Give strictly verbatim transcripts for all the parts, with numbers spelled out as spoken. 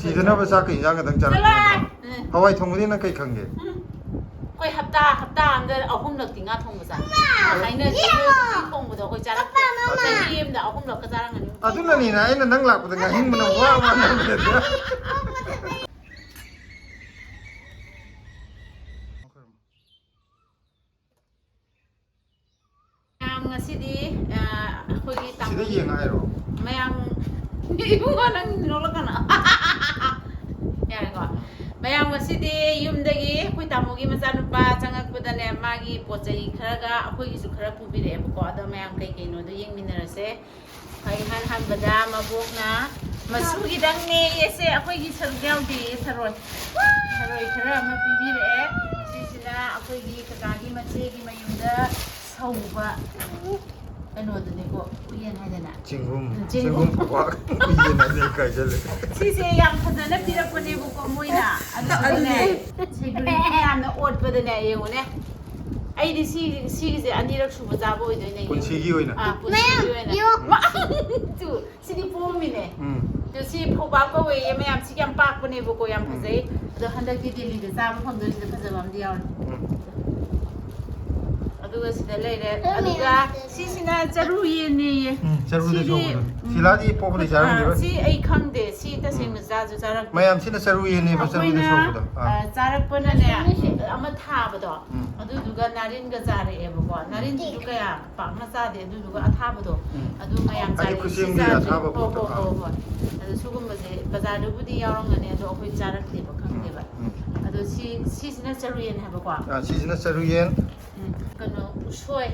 ꯁꯤꯗꯅꯕ ꯆꯥꯛꯀ ꯏꯟꯖꯥꯡ ꯈꯛꯇꯪ ꯆꯥꯔꯛꯄ ꯅꯠꯇ꯭ꯔꯣ? ꯎꯝ꯫ ꯍꯋꯥꯏ ꯊꯣꯡꯕꯗꯤ ꯅꯪ ꯀꯩ ꯈꯪꯒꯦ? ꯎꯝ꯫ ꯑꯩꯈꯣꯏ ꯍꯞꯇꯥ, ꯍꯞꯇꯥ ꯑꯃꯗ ꯑꯍꯨꯝꯂꯛꯇꯤ ꯉꯥ ꯊꯣꯡꯕ ꯆꯥꯏ꯫ ꯍꯥꯏꯅꯗꯦ, ꯅꯣꯏ ꯎꯇꯤ ꯊꯣꯡꯕꯗꯣ ꯑꯩꯈꯣꯏ ꯆꯥꯔꯛꯇꯦ꯫ ꯆꯍꯤ ꯑꯃꯗ ꯑꯍꯨꯝꯂꯛꯀ ꯆꯥꯔꯝꯒꯅꯤ ꯎꯇꯤ ꯊꯣꯡꯕ꯫ ꯑꯗꯨꯅꯅꯤꯅ ꯑꯩꯅ ꯅꯪ ꯂꯥꯛꯄꯗ ꯉꯥꯍꯤꯡꯕꯅ ꯋꯥ ꯋꯥ ꯉꯥꯡꯕꯅꯦ꯫ ꯃꯌꯥꯝ ꯉꯁꯤꯗꯤ, ꯑ, ꯑꯩꯈꯣꯏꯒꯤ ꯁꯤꯗ ꯇꯥꯃꯣ ꯌꯦꯡꯉ ꯍꯥꯏꯔꯣ? ꯃꯌꯥꯝ, ꯏꯕꯨꯡꯉꯣ ꯅꯪ ꯅꯣꯛꯂꯛꯀꯅꯣ꯫ ꯌꯥꯔꯦꯀꯣ꯫ ꯃꯌꯥꯝ ꯉꯁꯤꯗꯤ ꯌꯨꯝꯗꯒꯤ ꯑꯩꯈꯣꯏ ꯇꯥꯃꯣꯒꯤ ꯃꯆꯥꯅꯨꯄꯥ ꯆꯪꯉꯛꯄꯗꯅꯦ, ꯃꯥꯒꯤ ꯄꯣꯠ ꯆꯩ ꯈꯔꯒ ꯑꯩꯈꯣꯏꯒꯤꯁꯨ ꯈꯔ ꯄꯨꯕꯤꯔꯛꯑꯦꯕꯀꯣ꯫ ꯑꯗꯣ ꯃꯌꯥꯝ ꯀꯩ ꯀꯩꯅꯣꯗꯣ ꯌꯦꯡꯃꯤꯟꯅꯔꯁꯦ꯫ ꯏꯍꯥꯟ ꯍꯥꯟꯕꯗ ꯃꯕꯣꯛꯅ ꯃꯁꯨꯒꯤꯗꯪꯅꯦꯌꯦ, ꯁꯦ ꯑꯩꯈꯣꯏꯒꯤ ꯁꯔꯨꯛ ꯌꯥꯎꯗꯦꯌꯦ, ꯊꯔꯣꯏ꯫ ꯊꯔꯣꯏ ꯈꯔ ꯑꯃ ꯄꯤꯕꯤꯔꯛꯑꯦ꯫ ꯁꯤꯁꯤꯅ ꯑꯩꯈꯣꯏꯒꯤ ꯀꯀꯥꯒꯤ ꯃꯆꯦꯒꯤ ꯃꯌꯨꯝꯗ ꯁꯧꯕ ꯀꯩꯅꯣꯗꯨꯅꯤꯀꯣ, ꯎꯌꯦꯟ ꯍꯥꯏꯗꯅ꯫ ꯆꯦꯡꯒꯨꯝ, ꯎꯝ, ꯆꯦꯡꯒꯨꯝ꯫ ꯆꯦꯡꯒꯨꯝ ꯐꯨꯕꯥꯛ꯫ ꯎꯌꯦꯟ ꯍꯥꯏꯗꯅ ꯀꯥꯏꯖꯜꯂꯦ꯫ ꯁꯤꯁꯦ ꯌꯥꯝ ꯐꯖꯅ ꯄꯤꯔꯛꯄꯅꯦꯕꯀꯣ ꯃꯣꯏꯅ꯫ ꯑꯗꯨꯗꯨꯒꯅꯦ, ꯑꯗꯨꯅꯦ꯫ Security ꯌꯥꯝꯅ ꯑꯣꯠꯄꯗꯅꯦ, ꯌꯦꯡꯉꯨꯅꯦ꯫ ꯑꯩꯗꯤ ꯁꯤ, ꯁꯤꯒꯤꯁꯦ ꯑꯅꯤꯔꯛ ꯁꯨꯕ ꯆꯥꯕ ꯑꯣꯏꯗꯣꯏꯅꯦ꯫ ꯄꯨꯟꯁꯤꯒꯤ ꯑꯣꯏꯅ? ꯑꯥ, ꯄꯨꯟꯁꯤꯒꯤ ꯃꯌꯥꯝ, ꯑꯣꯏꯅ꯫ ꯌꯣ꯫ ꯃꯥ-, ꯇꯨ, ꯁꯤꯗꯤ ꯄꯣꯝꯃꯤꯅꯦ꯫ ꯎꯝ꯫ ꯑꯗꯣ ꯁꯤ ꯐꯧꯕꯥꯛ ꯀꯧꯋꯦꯌꯦ ꯃꯌꯥꯝ, ꯁꯤ ꯌꯥꯝ ꯄꯥꯛꯄꯅꯦꯕꯀꯣ, ꯌꯥꯝ ꯎꯝ꯫ ꯐꯖꯩ꯫ ꯑꯗꯣ ꯍꯟꯗꯛꯇꯤ ꯗꯦꯜꯂꯤꯗ ꯆꯥꯕ ꯐꯪꯗꯣꯏꯁꯤꯗ ꯐꯖꯕ ꯑꯃꯗꯤ ꯌꯥꯎꯔꯦ꯫ ꯎꯝ꯫ ꯑꯗꯨꯒ ꯁꯤꯗ ꯂꯩꯔꯦ꯫ ꯎꯝ꯫ ꯑꯗꯨꯒ ꯁꯤꯁꯤꯅ ꯆꯔꯨ ꯌꯦꯟꯅꯦꯌꯦ꯫ ꯎꯝ, ꯆꯔꯨꯗ ꯁꯤꯗꯤ, ꯁꯣꯛꯄꯗꯣ꯫ ꯎꯝ, ꯁꯤꯂꯥꯗꯤ ꯄꯣꯛꯄꯗꯩ ꯆꯥꯔꯝꯈꯤꯔꯣꯏ꯫ ꯑꯥ, ꯁꯤ ꯑꯩ ꯈꯪꯗꯦ꯫ ꯁꯤ ꯎꯝ꯫ ꯇꯁꯦꯡꯅ ꯆꯥꯁꯨ ꯆꯥꯔꯛꯇꯦ꯫ ꯃꯌꯥꯝꯁꯤꯅ ꯆꯔꯨ ꯌꯦꯟꯅꯦꯕ, ꯆꯔꯨꯗ ꯑꯩꯈꯣꯏꯅ, ꯁꯣꯛꯄꯗꯣ꯫ ꯑꯥ꯫ ꯑꯥ, ꯆꯥꯔꯛꯄꯅꯅꯦ, ꯎꯝ꯫ ꯑꯃ ꯊꯥꯕꯗꯣ, ꯎꯝ꯫ ꯑꯗꯨꯗꯨꯒ ꯅꯥꯔꯤꯟꯒ ꯆꯥꯔꯛꯑꯦꯕꯀꯣ꯫ ꯅꯥꯔꯤꯟꯗꯨꯁꯨ ꯀꯌꯥ ꯄꯥꯛꯅ ꯆꯥꯗꯦ, ꯑꯗꯨꯗꯨꯒ ꯑꯊꯥꯕꯗꯣ, ꯎꯝ꯫ ꯑꯗꯨ ꯃꯌꯥꯝ ꯍꯥꯏꯗꯤ ꯆꯥꯔꯛꯑꯦ, ꯁꯤ ꯈꯨꯁꯦꯝꯒꯤ ꯆꯥꯗ꯭ꯔꯤ꯫ ꯑꯊꯥꯕ ꯍꯣꯏ, ꯄꯣꯠꯇꯣ, ꯍꯣꯏ, ꯑꯥ꯫ ꯍꯣꯏ, ꯍꯣꯏ꯫ ꯑꯗꯨ ꯁꯤꯒꯨꯝꯕꯁꯦ ꯕꯖꯥꯔꯗꯕꯨꯗꯤ ꯌꯥꯎꯔꯝꯒꯅꯤ, ꯑꯗꯣ ꯑꯩꯈꯣꯏ ꯆꯥꯔꯛꯇꯦꯕ, ꯎꯝ, ꯈꯪꯗꯦꯕ꯫ ꯎꯝ꯫ ꯑꯗꯣ ꯁꯤ, ꯁꯤꯁꯤꯅ ꯆꯔꯨꯌꯦꯟ ꯍꯥꯏꯕꯀꯣ? ꯑꯥ, ꯁꯤꯁꯤꯅ ꯆꯔꯨꯌꯦꯟ꯫ ꯎꯝ, ꯀꯩꯅꯣ, ꯎꯁꯣꯏ꯫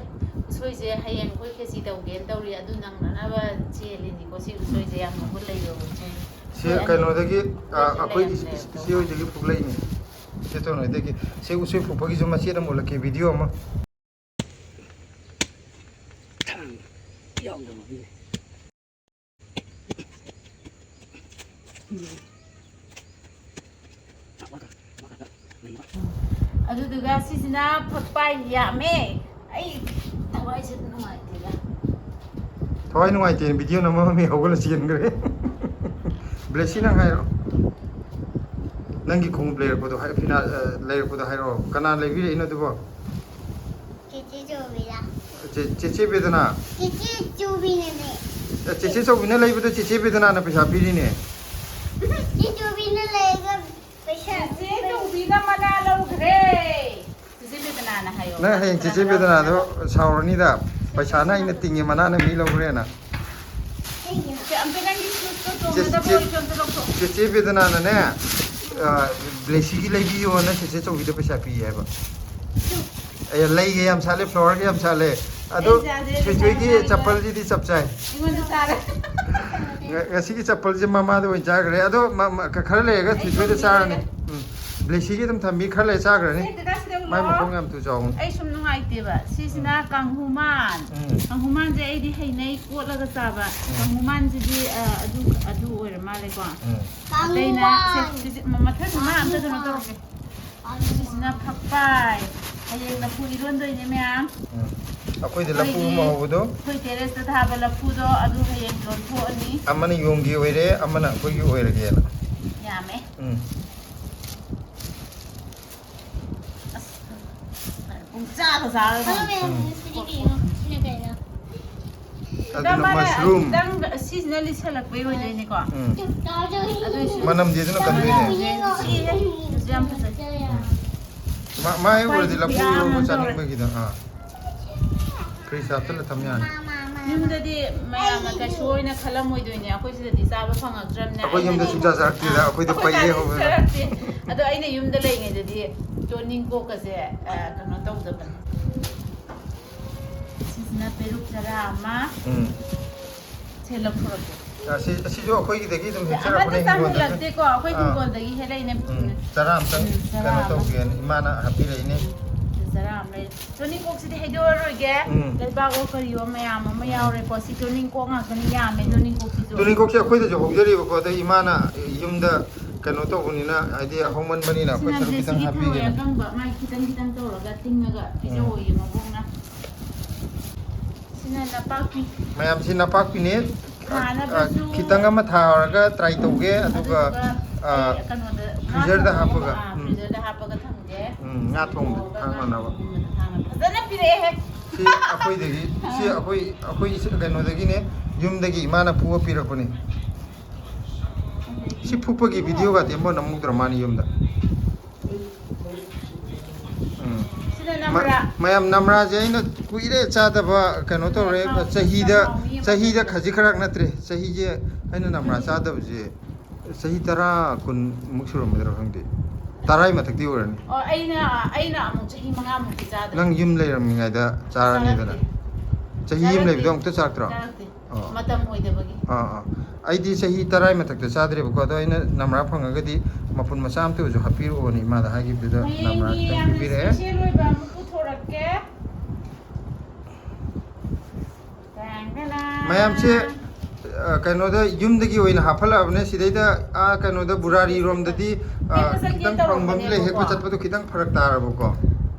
ꯎꯁꯣꯏꯁꯦ ꯍꯌꯦꯡ ꯑꯩꯈꯣꯏ ꯈꯦꯆꯤ ꯇꯧꯒꯦꯅ ꯇꯧꯔꯤ, ꯑꯗꯨ ꯅꯪꯅꯅꯕ ꯆꯦꯜꯂꯤꯅꯤꯀꯣ꯫ ꯁꯤ ꯎꯁꯣꯏꯁꯦ ꯌꯥꯝ ꯃꯒꯨꯟ ꯂꯩꯕ ꯎꯁꯣꯏ꯫ ꯁꯤ ꯑꯩꯈꯣꯏ ꯑꯅꯤ ꯀꯩꯅꯣꯗꯒꯤ, ꯑꯥ, ꯁꯤꯗꯁꯨ ꯑꯩꯈꯣꯏ ꯂꯩꯔꯝꯃꯦ꯫ ꯏꯆꯦ ꯍꯣꯏꯗꯒꯤ ꯄꯨꯛꯂꯩꯅꯤ꯫ ꯏꯆꯦ ꯇꯣꯅꯣꯏꯗꯒꯤ꯫ ꯁꯤ ꯎꯁꯣꯏ ꯐꯨꯛꯄꯒꯤꯁꯨ ꯃꯆꯦꯠ ꯑꯃ ꯎꯠꯂꯛꯀꯦ, ꯚꯤꯗꯤꯑꯣ ꯑꯃ꯫ ꯊꯥꯡ ꯌꯥꯎꯗꯕꯒꯤꯅꯦ꯫ ꯑꯗꯨꯗꯨꯒ ꯁꯤꯁꯤꯅ ꯐꯛꯄꯥꯏ ꯌꯥꯝꯃꯦ꯫ ꯑꯩ ꯊꯋꯥꯏꯁꯦ ꯅꯨꯡꯉꯥꯏꯇꯦꯗ꯫ ꯊꯋꯥꯏ ꯅꯨꯡꯉꯥꯏꯇꯦꯅ ꯚꯤꯗꯤꯑꯣ ꯅꯝꯃꯝꯃꯤ, ꯍꯧꯒꯠꯂ ꯆꯦꯟꯈ꯭ꯔꯦ꯫ ꯕ꯭ꯂꯦꯁꯤ, ꯅꯪ ꯍꯥꯏꯔꯣ꯫ ꯅꯪꯒꯤ ꯈꯣꯡꯎꯞ ꯂꯩꯔꯛꯄꯗꯣ ꯍꯥꯏ-, ꯐꯤꯅꯥ-, ꯑ, ꯂꯩꯔꯛꯄꯗꯣ ꯍꯥꯏꯔꯛꯑꯣ꯫ ꯀꯅꯥ ꯂꯩꯕꯤꯔꯛꯏꯅꯣ ꯑꯗꯨꯕꯣ? ꯆꯦꯆꯦ ꯆꯧꯕꯤꯅ꯫ ꯆꯦ-, ꯆꯦꯆꯦ ꯕꯦꯗꯅꯥ? ꯆꯦꯆꯦ ꯆꯧꯕꯤꯅꯅꯦ꯫ ꯑ, ꯆꯦꯆꯦ ꯆꯧꯕꯤꯅ ꯂꯩꯕꯗꯣ ꯆꯦꯆꯦ ꯕꯦꯗꯅꯥꯅ ꯄꯩꯁꯥ ꯄꯤꯔꯤꯅꯦ꯫ ꯆꯦꯆꯦ ꯆꯧꯕꯤꯅ ꯂꯩꯔꯒ ꯄꯩꯁꯥ ꯆꯦꯆꯦ ꯆꯧꯕꯤꯅ ꯃꯅꯥ ꯂꯧꯈ꯭ꯔꯦ꯫ ꯆꯦꯆꯦ ꯕꯦꯗꯅꯥꯅ ꯍꯥꯏꯌꯣ꯫ ꯅꯪ ꯍꯌꯦꯡ ꯆꯦꯆꯦ ꯕꯦꯗꯅꯥꯗꯣ ꯁꯥꯎꯔꯅꯤꯗ꯫ ꯄꯩꯁꯥꯅ ꯑꯩꯅ ꯇꯤꯡꯉꯦ, ꯃꯅꯥꯅ ꯃꯤ ꯂꯧꯈ꯭ꯔꯦꯅ꯫ ꯁꯦ, ꯑꯝꯇ ꯅꯪꯒꯤ ꯁꯨꯁꯇꯣ ꯆꯦ-, ꯇꯣꯡꯅꯗꯕ ꯆꯦ-, ꯑꯣꯏꯔꯁꯨ ꯑꯝꯇ ꯂꯧꯊꯣꯛꯑꯣ꯫ ꯆꯦꯆꯦ ꯕꯦꯗꯅꯥꯅꯅꯦ, ꯑ, ꯕ꯭ꯂꯦꯁꯤꯒꯤ ꯂꯩꯕꯤꯌꯣꯅ ꯆꯦꯆꯦ ꯆꯧꯕꯤꯗ ꯄꯩꯁꯥ ꯄꯤꯌꯦ ꯍꯥꯏꯕ꯫ ꯑꯦ, ꯂꯩꯒ ꯌꯥꯝ ꯁꯥꯠꯂꯦ, ꯐ꯭ꯂꯥꯋꯔꯒ ꯌꯥꯝ ꯁꯥꯠꯂꯦ꯫ ꯑꯗꯣ ꯑꯩ ꯆꯥꯗꯦ, ꯑꯩ ꯊꯣꯏꯊꯣꯏꯒꯤ ꯆꯥꯗꯦ꯫ ꯆꯄꯜꯁꯤꯗꯤ ꯆꯞ ꯆꯥꯏ꯫ ꯑꯩꯉꯣꯟꯗ ꯆꯥꯔꯦ꯫ ꯉ-, ꯉꯁꯤꯒꯤ ꯆꯄꯜꯁꯦ ꯃꯃꯥꯗ ꯑꯣꯏꯅ ꯆꯥꯈ꯭ꯔꯦ꯫ ꯑꯗꯣ ꯃ-, ꯃ-, ꯈ-, ꯈꯔ ꯂꯩꯔꯒ ꯑꯩ ꯊꯣꯏꯊꯣꯏꯗ ꯆꯥꯔꯅꯤ꯫ ꯊꯝꯕꯤꯔꯒꯦ꯫ ꯎꯝ꯫ ꯕ꯭ꯂꯦꯁꯤꯒꯤ ꯑꯗꯨꯝ ꯊꯝꯕꯤ, ꯈꯔ ꯂꯩꯔ ꯆꯥꯈ꯭ꯔꯅꯤ꯫ ꯁꯦ, ꯗꯗꯥ, ꯁꯤꯗ ꯃꯥꯏ ꯂꯥꯛꯑꯣ꯫ ꯃꯈꯣꯡ ꯌꯥꯝ ꯇꯨ ꯆꯥꯎꯕꯅꯤ꯫ ꯑꯩ ꯁꯨꯝ ꯅꯨꯡꯉꯥꯏꯇꯦꯕ꯫ ꯁꯤꯁꯤꯅ ꯎꯝ꯫ ꯀꯥꯡꯍꯨꯃꯥꯟ꯫ ꯎꯝ꯫ ꯀꯥꯡꯍꯨꯃꯥꯟꯁꯦ ꯑꯩꯗꯤ ꯍꯩꯅꯩ ꯀꯣꯠꯂꯒ ꯆꯥꯕ꯫ ꯎꯝ꯫ ꯀꯥꯡꯍꯨꯃꯥꯟꯁꯤꯗꯤ, ꯑ, ꯑꯗꯨ, ꯑꯗꯨ ꯑꯣꯏꯔ ꯃꯥꯜꯂꯦꯀꯣ꯫ ꯎꯝ꯫ ꯑꯇꯩꯅ, ꯁꯦ, ꯀꯥꯡꯍꯨꯃꯥꯟ꯫ ꯁꯤꯁꯦ, ꯃ-, ꯃꯊꯪ ꯃꯥ ꯑꯝꯇ ꯀꯩꯅꯣ ꯇꯧꯔꯒꯦ꯫ ꯁꯤꯁꯤꯅ ꯐꯛꯄꯥꯏ꯫ ꯍꯌꯦꯡ ꯂꯐꯨ ꯏꯔꯣꯟꯗꯣꯏꯅꯦ ꯃꯌꯥꯝ꯫ ꯎꯝ꯫ ꯑꯩꯈꯣꯏꯗꯤ ꯂꯐꯨ ꯑꯩꯈꯣꯏꯒꯤ ꯑꯃ ꯍꯧꯕꯗꯣ꯫ ꯑꯩꯈꯣꯏ ꯇꯦꯔꯦꯁꯇ ꯊꯥꯕ ꯂꯐꯨꯗꯣ ꯑꯗꯨ ꯍꯌꯦꯡ ꯂꯣꯟꯊꯣꯛꯑꯅꯤ꯫ ꯑꯃꯅ ꯌꯣꯡꯒꯤ ꯑꯣꯏꯔꯦ, ꯑꯃꯅ ꯑꯩꯈꯣꯏꯒꯤ ꯑꯣꯏꯔꯒꯦꯅ꯫ ꯌꯥꯝꯃꯦ꯫ ꯎꯝ꯫ ꯑꯁ, ꯄꯨꯡ ꯆꯥꯗ ꯆꯥꯔꯒ꯫ ꯍꯜꯂꯣ ꯃꯌꯥꯝ, ꯎꯝ꯫ ꯁꯤꯗꯤ ꯀꯩꯅꯣ? ꯁꯤꯅ ꯀꯩꯅꯣ? ꯑꯗꯨꯅ ꯃꯥꯅ mushroom꯫ ꯈꯤꯇꯪ ꯁꯤꯁꯤꯅ ꯂꯤꯁꯜꯂꯛꯄꯩ ꯑꯣꯏꯗꯣꯏꯅꯤꯀꯣ꯫ ꯎꯝ꯫ ꯑꯗꯨꯏꯁꯨ ꯃꯅꯝꯗꯤ ꯑꯗꯨꯅ ꯀꯟꯗꯣꯏꯅꯦ꯫ ꯃꯅꯝꯁꯦ ꯅꯨꯡꯁꯤꯍꯦ꯫ ꯑꯗꯨꯁꯨ ꯌꯥꯝ ꯐꯖꯩ꯫ ꯃꯥ-, ꯃꯥ ꯍꯦꯛ ꯎꯔꯗꯤ ꯂꯐꯨ ꯃꯄꯥꯟꯁꯦ ꯏꯔꯣꯟꯕ ꯈꯨꯌꯥꯝ ꯑꯃ ꯇꯧꯔꯦ꯫ ꯆꯥꯅꯤꯡꯕꯒꯤꯗꯣ꯫ ꯑꯥ꯫ ꯐ꯭ꯔꯤꯖꯇ ꯍꯥꯞꯆꯜꯂ ꯊꯝ ꯌꯥꯅꯤ꯫ ꯌꯨꯝꯗꯗꯤ ꯃꯌꯥꯝꯅ ꯀꯩꯁꯨ ꯑꯣꯏꯅ ꯈꯜꯂꯝꯃꯣꯏꯗꯣꯏꯅꯦ, ꯑꯩꯈꯣꯏ ꯁꯤꯗꯗꯤ ꯆꯥꯕ ꯐꯪꯉꯛꯇ꯭ꯔꯕꯅꯤꯅ꯫ ꯑꯩꯈꯣꯏ ꯌꯨꯝꯗ ꯑꯩꯅꯗꯤ ꯁꯨꯡꯆꯥ ꯆꯥꯔꯛꯇꯦꯗ, ꯑꯥ, ꯑꯩꯈꯣꯏꯗꯤ ꯑꯩꯈꯣꯏ ꯄꯩꯌꯦ ꯀꯥꯗꯤ ꯍꯧꯕꯗ꯫ ꯆꯥꯔꯛꯇꯦ꯫ ꯑꯗꯣ ꯑꯩꯅ ꯌꯨꯝꯗ ꯂꯩꯔꯤꯉꯩꯗꯗꯤ ꯇꯣꯅꯤꯡꯀꯣꯛꯀꯁꯦ, ꯑ, ꯀꯩꯅꯣ ꯇꯧꯗꯕꯅꯦ꯫ ꯁꯤꯁꯤꯅ ꯄꯦꯔꯨꯛ ꯆꯔꯥ ꯑꯃ꯫ ꯎꯝ꯫ ꯁꯦ, ꯂꯧꯊꯣꯔꯛꯀꯦ꯫ ꯑꯁꯤ, ꯑꯁꯤꯁꯨ ꯑꯩꯈꯣꯏꯒꯤꯗꯒꯤ ꯑꯗꯨꯝ ꯑꯃꯠꯇ ꯍꯦꯛꯆꯔꯛꯄꯅꯦ ꯍꯤꯡꯒꯣꯜꯗꯒꯤ꯫ ꯆꯥꯍꯜꯂꯛꯇꯦꯀꯣ, ꯑꯩꯈꯣꯏ ꯑꯥ꯫ ꯍꯤꯡꯒꯣꯜꯗꯒꯤ ꯍꯦꯜꯂꯛꯏꯅꯦ꯫ ꯎꯝ, ꯆꯔꯥ ꯑꯝꯇꯪ ꯎꯝ, ꯆꯔꯥ ꯀꯩꯅꯣ ꯑꯃ꯫ ꯇꯧꯒꯦꯅ ꯏꯃꯥꯅ ꯍꯥꯞꯄꯤꯔꯛꯏꯅꯦ꯫ ꯎꯝ, ꯆꯔꯥ ꯑꯃ ꯂꯩ꯫ ꯇꯣꯅꯤꯡꯀꯣꯛꯁꯤꯗꯤ ꯍꯩꯗꯣꯛꯑꯔꯣꯏꯒꯦ꯫ ꯎꯝ꯫ ꯂꯩꯕꯥꯛꯑꯣ ꯀꯔꯤꯑꯣ ꯃꯌꯥꯝ ꯑꯃ ꯎꯝ꯫ ꯌꯥꯎꯔꯦꯀꯣ꯫ ꯁꯤ ꯇꯣꯅꯤꯡꯀꯣꯛ ꯉꯥꯛꯇꯅꯤ, ꯌꯥꯝꯃꯦ ꯎꯝ꯫ ꯇꯣꯅꯤꯡꯀꯣꯛꯁꯤꯁꯨ꯫ ꯇꯣꯅꯤꯡꯀꯣꯛꯁꯦ ꯑꯩꯈꯣꯏꯗꯁꯨ ꯍꯧꯖꯔꯤꯕꯀꯣ, ꯑꯗꯩ ꯏꯃꯥꯅ ꯌꯨꯝꯗ ꯀꯩꯅꯣ ꯇꯧꯕꯅꯤꯅ, ꯍꯥꯏꯗꯤ ꯍꯧꯃꯟꯕꯅꯤꯅ ꯑꯩꯈꯣꯏ ꯁꯤꯅ ꯁꯔꯨꯛ ꯈꯤꯇꯪ ꯗꯦꯁꯤꯒꯤ ꯊꯥꯎ ꯍꯥꯞꯄꯤꯒꯦꯅ꯫ ꯑꯀꯪꯕ, ꯃꯥꯏ ꯈꯤꯇꯪ ꯈꯤꯇꯪ ꯇꯧꯔꯒ ꯇꯤꯡꯉꯒ ꯎꯝ꯫ ꯄꯤꯖꯧꯑꯣꯌꯦ ꯃꯕꯣꯛꯅ꯫ ꯁꯤꯅ ꯅꯄꯥꯛꯄꯤ꯫ ꯃꯌꯥꯝꯁꯤ ꯅꯄꯥꯛꯄꯤꯅꯤ꯫ ꯈꯤꯇꯪ ꯑꯃ ꯊꯥꯔꯒ ꯇ꯭ꯔꯥꯏ ꯇꯧꯒꯦ, ꯑꯗꯨꯒ ꯑ, ꯀꯩꯅꯣꯗ ꯉꯥ ꯐ꯭ꯔꯤꯖꯔꯗ ꯊꯣꯡꯕ ꯍꯥꯞꯄꯒ, ꯑꯃ, ꯑ, ꯎꯝ꯫ ꯐ꯭ꯔꯤꯖꯔꯗ ꯍꯥꯞꯄꯒ ꯊꯝꯒꯦ꯫ ꯎꯝ, ꯉꯥ ꯊꯣꯡꯕꯗ ꯊꯥꯡ ꯃꯥꯟꯅꯕ꯫ ꯎꯝ, ꯊꯥꯡꯅ ꯐꯖꯅ ꯄꯤꯔꯛꯑꯦꯍꯦ꯫ ꯁꯤ ꯑꯩꯈꯣꯏꯗꯒꯤ, ꯁꯤ ꯑꯩꯈꯣꯏ, ꯑꯩꯈꯣꯏ ꯏꯆꯦ ꯀꯩꯅꯣꯗꯒꯤꯅꯦ, ꯌꯨꯝꯗꯒꯤ ꯏꯃꯥꯅ ꯐꯨꯛꯑ ꯄꯤꯔꯛꯄꯅꯦ꯫ ꯁꯤ ꯐꯨꯛꯄꯒꯤ ꯚꯤꯗꯤꯑꯣꯒꯗꯤ ꯑꯃꯨꯛ ꯅꯝꯍꯧꯗ꯭ꯔ ꯃꯥꯅꯤ ꯌꯨꯝꯗ꯫ ꯎꯝ꯫ ꯁꯤꯅ ꯃ-, ꯅꯝꯕ꯭ꯔꯥ? ꯃꯌꯥꯝ, ꯅꯝꯕ꯭ꯔꯥꯁꯦ ꯑꯩꯅ ꯀꯨꯏꯔꯦ ꯆꯥꯗꯕ, ꯀꯩꯅꯣ ꯇꯧꯔꯦ, ꯍꯥꯎ, ꯆꯍꯤꯗ, ꯌꯥꯝ ꯍꯥꯎꯅꯤ, ꯆꯍꯤꯗ ꯌꯥꯝ ꯈꯖꯤꯛ ꯈꯔꯛ ꯅꯠꯇ꯭ꯔꯦ, ꯆꯍꯤꯁꯦ ꯑꯩꯅ ꯅꯝꯕ꯭ꯔꯥ ꯆꯍꯤ ꯆꯥꯗꯕꯁꯦ ꯆꯍꯤ ꯇꯔꯥ, ꯀꯨꯟꯃꯨꯛ ꯁꯨꯔꯝꯃꯗ꯭ꯔꯥ ꯈꯪꯗꯦ꯫ ꯇꯔꯥ ꯃꯊꯛꯇꯤ ꯑꯣꯏꯔꯅꯤ꯫ ꯑꯣ, ꯑꯩꯅ, ꯑꯩꯅ ꯑꯃꯨꯛ ꯆꯍꯤ ꯃꯉꯥꯃꯨꯛꯇꯤ ꯆꯥꯗ꯭ꯔꯦ꯫ ꯅꯪ ꯌꯨꯝ ꯂꯩꯔꯝꯃꯤꯉꯩꯗ ꯆꯥꯔꯅꯤꯗꯅ꯫ ꯆꯥꯔꯛꯇꯦ꯫ ꯆꯍꯤ ꯑꯃ ꯂꯩꯕꯗꯣ ꯆꯥꯔꯛꯇꯦ꯫ ꯑꯃꯨꯛꯇ ꯆꯥꯔꯛꯇ꯭ꯔꯣ? ꯆꯥꯔꯛꯇꯦ꯫ ꯑꯣ꯫ ꯃꯇꯝ ꯑꯣꯏꯗꯕꯒꯤ꯫ ꯑꯥ, ꯑꯥ꯫ ꯑꯩꯗꯤ ꯆꯍꯤ ꯇꯔꯥ ꯃꯊꯛꯇ ꯆꯥꯗ꯭ꯔꯦꯕꯀꯣ, ꯑꯗꯣ ꯑꯩꯅ ꯅꯝꯕ꯭ꯔꯥ ꯐꯪꯉꯒꯗꯤ ꯃꯄꯨꯟ ꯃꯆꯥ ꯑꯃꯇ ꯑꯣꯏꯔꯁꯨ ꯍꯥꯞꯄꯤꯔꯛꯑꯣꯅ ꯏꯃꯥꯗ ꯍꯥꯏꯈꯤꯕꯗꯨꯗ ꯅꯝꯕ꯭ꯔꯥ ꯍꯌꯦꯡꯒꯤ ꯈꯤꯇꯪ ꯌꯥꯝꯅ ꯄꯤꯕꯤꯔꯛꯑꯦ꯫ ꯏꯁꯄꯤꯁꯦꯜ ꯑꯣꯏꯕ ꯑꯃ ꯄꯨꯊꯣꯔꯛꯀꯦ꯫ ꯇꯦꯡ ꯇꯦꯡ꯫ ꯃꯌꯥꯝꯁꯦ, ꯑ, ꯀꯩꯅꯣꯗ ꯌꯨꯝꯗꯒꯤ ꯑꯣꯏꯅ ꯍꯥꯞꯍꯜꯂꯛꯑꯕꯅꯦ꯫ ꯁꯤꯗꯩꯗ, ꯑ, ꯀꯩꯅꯣꯗ ꯕꯨꯔꯥꯔꯤ ꯔꯣꯝꯗꯗꯤ, ꯑ, ꯍꯦꯛꯄ ꯆꯠꯀꯦ ꯈꯤꯇꯪ ꯐꯪꯐꯝ ꯂꯩ, ꯍꯦꯛꯄ ꯇꯧꯔꯝꯕꯅꯦꯕꯀꯣ꯫ ꯆꯠꯄꯗꯣ ꯈꯤꯇꯪ ꯐꯔꯛ ꯇꯥꯔꯕꯀꯣ꯫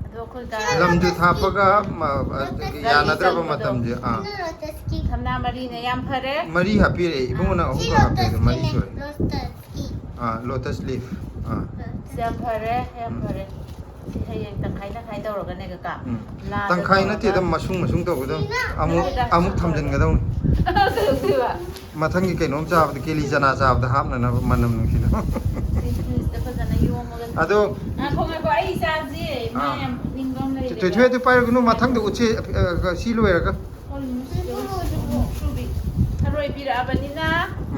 ꯑꯗꯣ ꯑꯩꯈꯣꯏ ꯗꯥ ꯂꯝꯁꯨ ꯊꯥꯞꯄꯒ, ꯃ-, ꯑ, ꯒꯥꯔꯤ ꯌꯥꯅꯗ꯭ꯔꯕ ꯆꯠꯄꯗꯣ꯫ ꯃꯇꯝꯁꯦ꯫ ꯑꯥ꯫ ꯁꯅꯥ ꯂꯣꯇꯁꯀꯤ꯫ ꯁꯝꯅꯥ ꯃꯔꯤꯅ ꯌꯥꯝ ꯐꯔꯦ꯫ ꯃꯔꯤ ꯍꯥꯞꯄꯤꯔꯛꯑꯦ꯫ ꯏꯕꯨꯡꯉꯣꯅ ꯁꯤ ꯑꯍꯨꯝꯈꯛ ꯍꯥꯞꯄꯦ, ꯑꯗꯣ ꯃꯔꯤ ꯂꯣꯇꯁꯀꯤꯅꯦ, ꯁꯨꯔꯦ꯫ ꯂꯣꯇꯁꯀꯤ꯫ ꯑꯥ, ꯂꯣꯇꯁ ꯂꯤꯐ꯫ ꯑꯥ꯫ ꯁꯤ ꯌꯥꯝ ꯐꯔꯦ, ꯌꯥꯝ ꯎꯝ꯫ ꯐꯔꯦ꯫ ꯁꯤ ꯍꯌꯦꯡ ꯇꯪꯈꯥꯏ ꯇꯪꯈꯥꯏ ꯇꯧꯔꯒꯅꯦ, ꯀꯀꯥ꯫ ꯎꯝ꯫ ꯂꯥꯗ ꯇꯪꯈꯥꯏ ꯇꯧꯔꯒ꯫ ꯅꯠꯇꯦꯗ, ꯃꯁꯨꯡ ꯃꯁꯨꯡ ꯇꯧꯒꯗꯕꯅꯤ꯫ ꯑꯃꯨꯛ, ꯅꯠꯇꯦꯗ, ꯑꯃꯨꯛ ꯁꯨꯝ ꯊꯝꯖꯤꯟꯒꯗꯧꯅꯤ꯫ ꯇꯧꯗꯣꯏꯕ꯫ ꯃꯊꯪꯒꯤ ꯀꯩꯅꯣꯝ ꯆꯥꯕꯗ, ꯀꯦꯂꯤ ꯆꯅꯥ ꯆꯥꯕꯗ ꯍꯥꯞꯅꯅꯕ ꯃꯅꯝ ꯅꯨꯡꯁꯤꯅꯕ꯫ ꯁꯤ ꯐ꯭ꯔꯤꯖꯇ ꯐꯖꯅ ꯌꯣꯝꯃꯒ꯫ ꯑꯗꯣ ꯉꯥꯏꯈꯣ, ꯉꯥꯏꯈꯣ, ꯑꯩ ꯆꯥꯁꯤ꯫ ꯃꯥ ꯑꯥ꯫ ꯌꯥꯝ ꯐꯨꯅꯤꯡꯕ ꯑꯃ ꯂꯩꯔꯦꯕ꯫ ꯊꯣꯏꯊꯣꯏ ꯑꯗꯨ ꯄꯥꯏꯔꯨꯒꯅꯨ, ꯃꯊꯪꯗ ꯎꯠꯁꯤ, ꯑ, ꯁꯤ ꯂꯣꯏꯔꯒ꯫ ꯊꯔꯣꯏ ꯄꯤꯔꯛꯑꯕꯅꯤꯅ꯫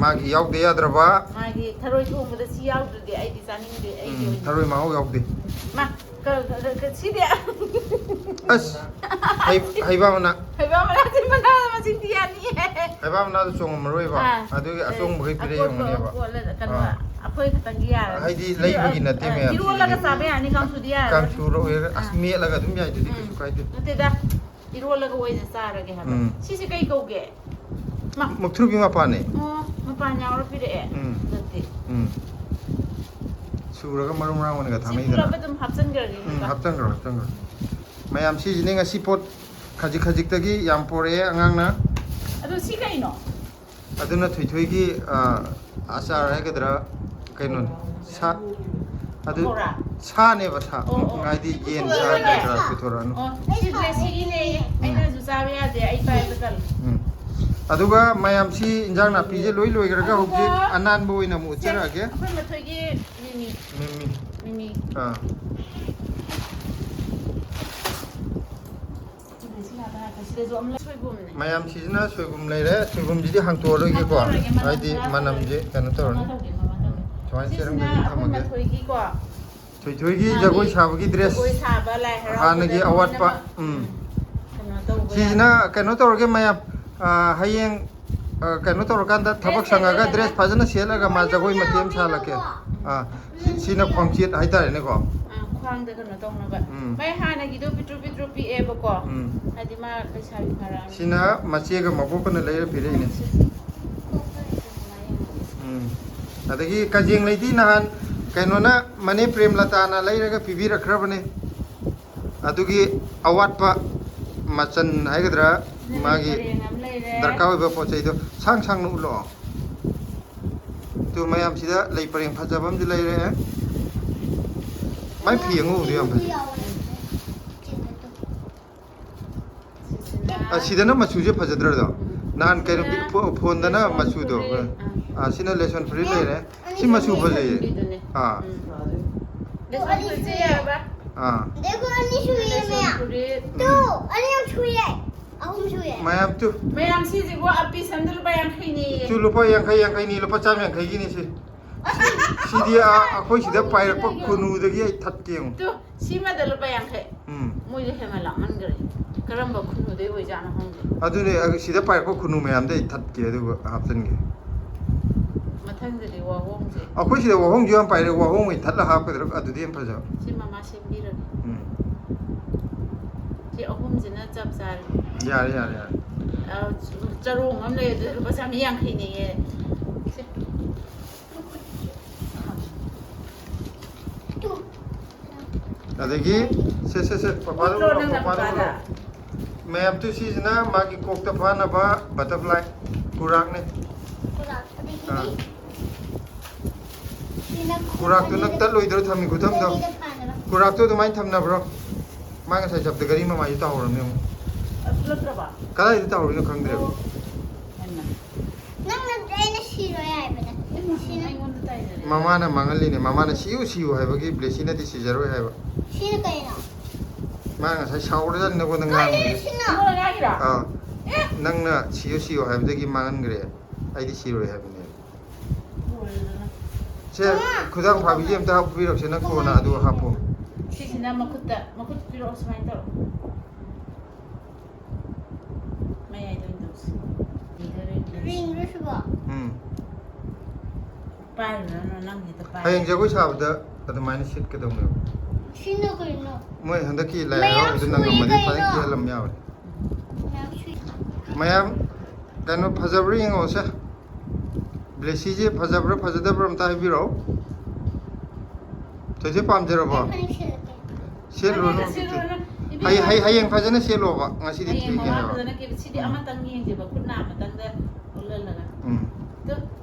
ꯃꯥꯒꯤ ꯌꯥꯎꯗ ꯌꯥꯗ꯭ꯔꯕ꯫ ꯃꯥꯒꯤ ꯊꯔꯣꯏ ꯊꯣꯡꯕꯗ ꯁꯤ ꯌꯥꯎꯗ꯭ꯔꯗꯤ ꯑꯩꯗꯤ ꯆꯥꯅꯤꯡꯗꯦ, ꯑꯩꯒꯤ ꯎꯝ, ꯑꯣꯏꯅ꯫ ꯊꯔꯣꯏ ꯃꯍꯥꯎ ꯌꯥꯎꯗꯦ꯫ ꯃꯥ, ꯀ-, ꯀ-, ꯀ-, ꯁꯤꯗꯤ꯫ ꯑꯁ, ꯍꯩ-, ꯍꯩꯕꯥ ꯃꯅꯥ꯫ ꯍꯩꯕꯥ ꯃꯅꯥꯁꯤ, ꯃꯅꯥ ꯃꯁꯤꯡꯗꯤ ꯌꯥꯅꯤꯌꯦ꯫ ꯍꯩꯕꯥ ꯃꯅꯥꯗꯣ ꯆꯣꯡꯉꯝꯃꯔꯣꯏꯕ꯫ ꯑꯥ, ꯑꯗꯨꯒꯤ ꯑꯦ, ꯑꯆꯣꯡꯕ ꯃꯈꯩ ꯄꯤꯔꯛꯏ ꯑꯀꯣꯠꯄ ꯑꯣꯏꯔꯝꯒꯅꯦꯕ꯫ ꯀꯣꯠꯂꯒ ꯀꯩꯅꯣ, ꯑꯥ꯫ ꯑꯩꯈꯣꯏ ꯈꯛꯇꯪꯒꯤ ꯌꯥꯔꯅꯤ꯫ ꯍꯥꯏꯗꯤ ꯁꯤ ꯂꯩꯕꯒꯤ ꯏꯔꯣ-, ꯅꯠꯇꯦ ꯑꯥ, ꯃꯌꯥꯝꯁꯤꯗꯤ꯫ ꯏꯔꯣꯜꯂꯒ ꯆꯥꯕ ꯌꯥꯅꯤ, ꯀꯥꯡꯁꯨꯗꯤ ꯌꯥꯔꯔꯣꯏ꯫ ꯀꯥꯡꯁꯨ ꯑꯣꯏꯔꯒ ꯑꯁ, ꯑꯥ꯫ ꯃꯦꯠꯂꯒ ꯑꯗꯨꯝ ꯌꯥꯏꯗꯨꯗꯤ, ꯎꯝ꯫ ꯀꯩꯁꯨ ꯀꯥꯏꯗꯦ꯫ ꯅꯠꯇꯦꯗ, ꯏꯔꯣꯜꯂꯒ ꯑꯣꯏꯅ ꯆꯥꯔꯒꯦ ꯍꯥꯏꯕ꯫ ꯎꯝ꯫ ꯁꯤꯁꯦ ꯀꯩ ꯀꯧꯒꯦ? ꯃꯥ꯫ ꯃꯨꯛꯊ꯭ꯔꯨꯕꯤ ꯃꯄꯥꯟꯅꯦ꯫ ꯑꯣ, ꯃꯄꯥꯟ ꯌꯥꯎꯔ ꯄꯤꯔꯛꯑꯦ꯫ ꯎꯝ꯫ ꯑꯗꯨꯗꯤ꯫ ꯎꯝ꯫ ꯁꯨꯔꯒ ꯃꯔꯨ ꯃꯔꯥꯡ ꯑꯣꯏꯅꯒ ꯁꯤ ꯊꯥꯡꯅꯩꯗꯅ꯫ ꯄꯨꯂꯞ ꯑꯗꯨꯝ ꯍꯥꯞꯆꯤꯟꯈ꯭ꯔꯒꯦ, ꯎꯝ, ꯀꯀꯥ꯫ ꯍꯥꯞꯆꯤꯟꯈ꯭ꯔꯣ, ꯍꯥꯞꯆꯤꯟꯈ꯭ꯔꯣ꯫ ꯃꯌꯥꯝ ꯁꯤꯁꯤꯅꯦ ꯉꯁꯤ ꯄꯣꯠ ꯈꯖꯤꯛ ꯈꯖꯤꯛꯇꯒꯤ ꯌꯥꯝ ꯄꯣꯔꯛꯑꯦ ꯑꯉꯥꯡꯅ꯫ ꯑꯗꯣ ꯁꯤ ꯀꯩꯅꯣ? ꯑꯗꯨꯅ ꯊꯣꯏꯊꯣꯏꯒꯤ, ꯑ, ꯑꯆꯥꯔ ꯍꯥꯏꯒꯗ꯭ꯔꯥ, ꯀꯩꯅꯣꯅꯦ, ꯁꯥ, ꯑꯗꯨ ꯄꯀꯧꯔꯥ? ꯁꯥꯅꯦꯕ, ꯁꯥ꯫ ꯑꯣ, ꯑꯣ꯫ ꯍꯥꯏꯗꯤ ꯌꯦꯟ ꯁꯥ ꯄꯨꯊꯣꯔꯛꯑꯅꯦ? ꯀꯩꯀꯥ ꯄꯨꯊꯣꯔꯛꯑꯅꯨ꯫ ꯑꯣ, ꯁꯤꯁꯦ ꯁꯤꯒꯤꯅꯦ꯫ ꯎꯝ꯫ ꯑꯩꯅꯁꯨ ꯆꯥꯕ ꯌꯥꯗꯦ, ꯑꯩ ꯄꯥꯏꯕ ꯇꯜꯂꯦ꯫ ꯎꯝ꯫ ꯑꯗꯨꯒ ꯃꯌꯥꯝꯁꯤ ꯏꯟꯖꯥꯡ ꯅꯥꯄꯤꯁꯦ ꯂꯣꯏ ꯂꯣꯏꯈ꯭ꯔꯒ ꯑꯗꯨꯒ ꯍꯧꯖꯤꯛ ꯑꯅꯥꯟꯕ ꯑꯣꯏꯅ ꯑꯃꯨꯛ ꯁꯦ, ꯎꯠꯆꯔꯛꯑꯒꯦ꯫ ꯑꯩꯈꯣꯏ ꯃꯊꯣꯏꯒꯤ ꯃꯤꯃꯤ꯫ ꯃꯤꯃꯤ꯫ ꯃꯤꯃꯤ꯫ ꯑꯥ꯫ ꯁꯤꯗꯁꯨ ꯑꯃ ꯁꯣꯏꯕꯨꯝꯅꯦ꯫ ꯃꯌꯥꯝꯁꯤꯁꯤꯅ ꯁꯣꯏꯕꯨꯝ ꯂꯩꯔꯦ꯫ ꯁꯣꯏꯕꯨꯝꯁꯤꯗꯤ ꯍꯥꯡꯇꯣꯛꯑꯔꯣꯏꯒꯦꯀꯣ꯫ ꯍꯥꯡꯇꯣꯛꯑꯔꯣꯏꯒꯦ, ꯃꯅꯝ ꯍꯥꯏꯗꯤ ꯈꯔ ꯃꯅꯝꯁꯦ ꯀꯩꯅꯣ ꯇꯧꯔꯅꯤ꯫ ꯃꯃꯥ ꯇꯧꯒꯦ, ꯃꯃꯥ ꯇꯧꯒꯦ꯫ ꯁꯨꯃꯥꯏꯅ ꯁꯤꯁꯤꯅ ꯆꯦꯔꯪꯗ ꯑꯗꯨꯝ ꯑꯩꯈꯣꯏ ꯊꯝꯃꯒꯦ꯫ ꯃꯊꯣꯏꯒꯤꯀꯣ꯫ ꯊꯣꯏꯊꯣꯏꯒꯤ ꯃꯥꯒꯤ ꯖꯒꯣꯏ ꯁꯥꯕꯒꯤ ꯗ꯭ꯔꯦꯁ꯫ ꯖꯒꯣꯏ ꯁꯥꯕ, ꯂꯥꯏ ꯍꯔꯥꯎꯕꯗ ꯍꯥꯟꯅꯒꯤ ꯑꯋꯥꯠꯄ꯫ ꯂꯣꯏꯅꯃꯛ, ꯎꯝ꯫ ꯎꯝ꯫ ꯀꯩꯅꯣ ꯇꯧꯕ ꯁꯤꯁꯤꯅ ꯌꯥꯕ꯫ ꯀꯩꯅꯣ ꯇꯧꯔꯒꯦ ꯃꯌꯥꯝ, ꯑ, ꯍꯌꯦꯡ, ꯑ, ꯀꯩꯅꯣ ꯇꯧꯔꯀꯥꯟꯗ ꯊꯕꯛ ꯗ꯭ꯔꯦꯁ ꯁꯪꯉꯒ ꯁꯦꯠꯂꯒ꯫ ꯗ꯭ꯔꯦꯁ ꯐꯖꯅ ꯁꯦꯠꯂꯒ ꯃꯥ ꯖꯒꯣꯏ ꯃꯇꯦꯛ ꯑꯃ ꯁꯥꯍꯜꯂꯛꯀꯦ꯫ ꯑꯥ, ꯁꯤ-, ꯁꯤꯅ ꯈ꯭ꯋꯥꯡꯆꯦꯠ ꯍꯥꯏꯇꯥꯔꯦꯅꯦꯀꯣ꯫ ꯑꯥ, ꯈ꯭ꯋꯥꯡꯗ ꯀꯩꯅꯣ ꯇꯧꯅꯕ꯫ ꯎꯝ꯫ ꯃꯥꯏ ꯍꯥꯟꯅꯒꯤꯗꯣ ꯄꯤꯛꯇ꯭ꯔꯨ ꯄꯤꯛꯇ꯭ꯔꯨ ꯄꯤꯛꯑꯦꯕꯀꯣ꯫ ꯎꯝ꯫ ꯍꯥꯏꯗꯤ ꯃꯥ ꯂꯩꯁꯥꯕꯤ ꯐꯥꯔꯛꯑꯕꯅꯤꯅ꯫ ꯁꯤꯅ ꯃꯆꯦꯒ ꯃꯕꯣꯛꯀꯅ ꯂꯩꯔ ꯄꯤꯔꯛꯏꯅꯦ꯫ ꯎꯝ꯫ ꯑꯗꯒꯤ ꯀꯖꯦꯡ ꯂꯩꯗꯤ ꯅꯍꯥꯟ ꯀꯩꯅꯣꯅ, ꯃꯅꯦ ꯄ꯭ꯔꯦꯝꯂꯇꯥꯅ ꯂꯩꯔꯒ ꯄꯤꯕꯤꯔꯛꯈ꯭ꯔꯕꯅꯦ꯫ ꯑꯗꯨꯒꯤ ꯑꯋꯥꯠꯄ ꯃꯆꯟ ꯍꯥꯏꯒꯗ꯭ꯔꯥ, ꯂꯩ ꯃꯥꯒꯤ ꯄꯔꯦꯡ ꯑꯃ ꯂꯩꯔꯦ꯫ ꯗꯔꯀꯥꯔ ꯑꯣꯏꯕ ꯄꯣꯠ ꯆꯩꯗꯣ ꯁꯥꯡ ꯁꯥꯡꯅ ꯎꯠꯂꯛꯑꯣ꯫ ꯑꯗꯨ ꯃꯌꯥꯝꯁꯤꯗ ꯂꯩ ꯄꯔꯦꯡ ꯐꯖꯕ ꯑꯃꯁꯨ ꯂꯩꯔꯦ꯫ ꯃꯥꯏ ꯐꯤ ꯑꯉꯧꯕꯗꯣ ꯌꯥꯝ ꯐꯖꯩ꯫ ꯁꯤꯁꯤꯅ ꯑ, ꯁꯤꯗꯅ ꯃꯆꯨꯁꯦ ꯐꯖꯗ꯭ꯔꯗꯣ? ꯅꯍꯥꯟ ꯀꯩꯅꯣ, ꯁꯤꯅ ꯐꯣ-, ꯐꯣꯟꯗꯅ ꯂꯦꯁꯣꯟ ꯃꯆꯨꯗꯣ꯫ ꯐꯨꯔꯤꯠ, ꯑ, ꯑꯥ꯫ ꯑ, ꯁꯤꯅ ꯂꯦꯁꯣꯟ ꯐꯨꯔꯤꯠ ꯂꯩꯔꯦ꯫ ꯁꯤ ꯃꯆꯨ ꯐꯖꯩꯌꯦ꯫ ꯐꯨꯔꯤꯠꯇꯨꯅꯦ꯫ ꯑꯥ꯫ ꯎꯝ꯫ ꯂꯦꯁꯣꯟ ꯐꯨꯔꯤꯠꯁꯦ ꯌꯥꯔꯕ? ꯑꯥ꯫ देखो, अन्य छुई है लहसुन मेरा। पूरी। तो, अन्य छुई है। अहम छुई है। ꯃꯌꯥꯝ ꯇꯨ꯫ ꯃꯌꯥꯝ ꯁꯤꯁꯤꯕꯨ ꯑꯄꯤꯁ ꯑꯝꯗ ꯂꯨꯄꯥ ꯌꯥꯡꯈꯩꯅꯦꯌꯦ꯫ ꯇꯨ ꯂꯨꯄꯥ ꯌꯥꯡꯈꯩ, ꯌꯥꯡꯈꯩꯅꯤ, ꯂꯨꯄꯥ ꯆꯥꯝ ꯌꯥꯡꯈꯩꯒꯤꯅꯤ ꯁꯤ꯫ ꯁꯤ-, ꯁꯤꯗꯤ ꯑꯥ, ꯑꯩꯈꯣꯏ ꯁꯤꯗ ꯄꯥꯏꯔꯛꯄ ꯈꯨꯅꯨꯗꯒꯤ ꯑꯩ ꯊꯠꯀꯦ ꯌꯦꯡꯉꯨ꯫ ꯇꯨ, ꯁꯤꯃꯗ ꯂꯨꯄꯥ ꯌꯥꯡꯈꯩ꯫ ꯎꯝ꯫ ꯃꯣꯏꯗꯤ ꯍꯦꯟꯃꯟ ꯂꯥꯛꯃꯟꯈ꯭ꯔꯦ꯫ ꯀꯔꯝꯕ ꯈꯨꯅꯨꯗꯩ ꯑꯣꯏꯖꯥꯠꯅꯣ ꯈꯪꯗꯦ꯫ ꯑꯗꯨꯅꯦ, ꯑ, ꯁꯤꯗ ꯄꯥꯏꯔꯛꯄ ꯈꯨꯅꯨ ꯃꯌꯥꯝꯗ ꯑꯩ ꯊꯠꯀꯦ ꯑꯗꯨꯒ ꯍꯥꯞꯆꯤꯟꯒꯦ꯫ ꯃꯊꯪꯗꯗꯤ ꯋꯥꯍꯣꯡꯁꯦ꯫ ꯑꯩꯈꯣꯏ ꯁꯤꯗ ꯋꯥꯍꯣꯡꯁꯨ ꯌꯥꯝ ꯄꯥꯏꯔꯦ, ꯋꯥꯍꯣꯡ ꯑꯣꯏꯅ ꯊꯠꯂ ꯍꯥꯞꯀꯗ꯭ꯔꯥ? ꯑꯗꯨꯗꯤ ꯌꯥꯝ ꯐꯖꯕ꯫ ꯁꯤ ꯃꯃꯥ ꯁꯦꯝꯕꯤꯔꯒꯦ꯫ ꯎꯝ꯫ ꯁꯤ ꯑꯍꯨꯝꯁꯤꯅ ꯆꯞ ꯆꯥꯔꯦ꯫ ꯌꯥꯔꯦ, ꯌꯥꯔꯦ, ꯌꯥꯔꯦ꯫ ꯑ, ꯆꯔꯣꯡ ꯑꯃ ꯂꯩ, ꯑꯗꯨ ꯂꯨꯄꯥ ꯆꯥꯝꯃꯔꯤ ꯌꯥꯡꯈꯩꯅꯦꯌꯦ꯫ ꯁꯤ꯫ ꯑꯗꯒꯤ ꯁꯦ, ꯁꯦ, ꯁꯦ, ꯄꯄꯥꯗ ꯎꯠꯂꯣ, ꯎꯠꯂꯣ, ꯅꯪꯅ ꯄꯄꯥꯗ ꯄꯄꯥꯗ? ꯎꯠꯂꯣ꯫ ꯃꯌꯥꯝ ꯇꯨ ꯁꯤꯁꯤꯅ ꯃꯥꯒꯤ ꯀꯣꯛꯇ ꯐꯥꯅꯕ butterfly ꯀꯨꯔꯥꯛꯅꯦ꯫ ꯀꯨꯔꯥꯛꯇꯨ ꯅꯪ ꯇꯠꯂꯣꯏꯗ꯭ꯔꯣ ꯊꯝꯃꯤ ꯈꯨꯊꯝꯗꯣ? ꯀꯨꯔꯥꯛꯇꯨ ꯑꯗꯨꯃꯥꯏꯅ ꯊꯝꯅꯕ꯭ꯔꯣ? ꯃꯥ ꯉꯁꯥꯏ ꯆꯞꯇ ꯘꯔꯤ ꯃꯃꯥꯏꯁꯨ ꯇꯥꯍꯧꯔꯕꯅꯦ ꯑꯃꯨꯛ꯫ ꯑꯗꯨ ꯅꯠꯇ꯭ꯔꯕ? ꯀꯗꯥꯏꯗ ꯇꯥꯍꯧꯔꯤꯅꯣ ꯈꯪꯗ꯭ꯔꯦꯕ꯫ ꯑꯣ꯫ ꯍꯩꯃꯥ꯫ ꯅꯪꯅ ꯑꯩꯅ ꯁꯤꯔꯣꯏ ꯍꯥꯏꯕꯅꯦ꯫ ꯍꯩꯃꯥ, ꯁꯤꯅ ꯑꯩꯉꯣꯟꯗ ꯇꯥꯏꯅꯔꯦ꯫ ꯃꯃꯥꯅ ꯃꯥꯡꯍꯜꯂꯤꯅꯦ꯫ ꯃꯃꯥꯅ "ꯁꯤꯌꯨ, ꯁꯤꯌꯨ" ꯍꯥꯏꯕꯒꯤ ꯕ꯭ꯂꯦꯁꯤꯅꯗꯤ ꯁꯤꯖꯔꯣꯏ ꯍꯥꯏꯕ꯫ ꯁꯤꯅ ꯀꯩꯅꯣ? ꯃꯥ ꯉꯁꯥꯏ ꯁꯥꯎꯔꯖꯥꯠꯅꯤ ꯅꯉꯣꯟꯗ ꯀꯔꯤꯅꯣ ꯉꯥꯡꯕꯒꯤ꯫ ꯁꯤꯅ? ꯑꯩꯉꯣꯟꯗ ꯉꯥꯡꯉꯤꯔꯣ? ꯑꯥ꯫ ꯑꯦ? ꯅꯪꯅ "ꯁꯤꯌꯨ, ꯁꯤꯌꯨ" ꯍꯥꯏꯕꯗꯒꯤ ꯃꯥꯡꯍꯟꯈ꯭ꯔꯦ꯫ ꯑꯩꯗꯤ ꯁꯤꯔꯣꯏ ꯍꯥꯏꯕꯅꯦ꯫ ꯂꯣꯏꯔꯦꯗꯅ꯫ ꯁꯦ, ꯃꯃꯥ! ꯈꯨꯗꯥꯡ ꯐꯥꯕꯤꯁꯦ ꯑꯝꯇ ꯍꯥꯞꯄꯤꯔꯛꯁꯦ, ꯅꯪ ꯀꯣꯟꯅ ꯑꯗꯨ ꯍꯥꯞꯄꯣ꯫ ꯁꯤꯁꯤꯅ ꯃꯈꯨꯠꯇ, ꯃꯈꯨꯠ ꯄꯤꯔꯛꯑꯣ, ꯁꯨꯃꯥꯏꯅ ꯇꯧꯔꯣ꯫ ꯃꯌꯥꯏꯗ ꯑꯣꯏꯅ ꯇꯧꯁꯤ꯫ ꯔꯤꯡꯂꯣ ꯁꯤꯕꯣ? ꯎꯝ꯫ ꯄꯥꯏꯔꯨꯔꯅꯨ, ꯅꯪꯒꯤꯗ ꯄꯥꯏꯔꯣ꯫ ꯍꯌꯦꯡ ꯖꯒꯣꯏ ꯁꯥꯕꯗ ꯑꯗꯨꯃꯥꯏꯅ ꯁꯤꯠꯀꯗꯧꯅꯦꯕ꯫ ꯁꯤꯅ ꯀꯩꯅꯣ? ꯃꯣꯏ ꯍꯟꯗꯛꯀꯤ ꯂꯥꯏ ꯃꯌꯥꯝ ꯍꯔꯥꯎꯕꯗ ꯁꯨꯔꯤ ꯅꯪꯉꯝꯃꯗꯤ ꯐꯖꯅ ꯀꯩꯅꯣ? ꯀꯦꯍꯜꯂꯝ ꯌꯥꯕꯅꯤ꯫ ꯃꯌꯥꯝ ꯁꯨꯔꯤ꯫ ꯃꯌꯥꯝ ꯀꯩꯅꯣ ꯐꯖꯕ꯭ꯔꯥ ꯌꯦꯡꯉꯣꯁꯦ꯫ ꯕ꯭ꯂꯦꯁꯤꯁꯦ ꯐꯖꯕ꯭ꯔꯥ ꯐꯖꯗꯕ꯭ꯔꯥ ꯑꯝꯇ ꯍꯥꯏꯕꯤꯔꯛꯑꯣ꯫ ꯊꯣꯏꯊꯣꯏ ꯄꯥꯝꯖꯔꯕꯣ? ꯑꯩ ꯐꯅꯦꯛ ꯁꯦꯠꯂꯛꯀꯦ꯫ ꯁꯦꯠꯂꯨꯔꯅꯨ ꯐꯅꯦꯛꯇ ꯍꯧꯖꯤꯛꯇꯤ꯫ ꯁꯦꯠꯂꯨꯔꯅꯨ꯫ ꯏꯕꯦꯝꯃ꯫ ꯍꯌꯦꯡ, ꯍꯌꯦꯡ ꯐꯖꯅ ꯁꯦꯠꯂꯣꯕ, ꯉꯁꯤꯗꯤ ꯍꯌꯦꯡ ꯊꯦꯡꯉꯦ ꯃꯃꯥ ꯍꯥꯏꯕ꯫ ꯐꯖꯅ ꯀꯦꯕ-, ꯁꯤꯗꯤ ꯎꯝ꯫ ꯑꯃꯇꯪ ꯌꯦꯡꯁꯦꯕ, ꯈꯨꯠ ꯅꯥ ꯑꯃꯇꯪꯗ ꯑꯣꯜꯍꯜꯂꯒ꯫ ꯎꯝ꯫ ꯇꯨ,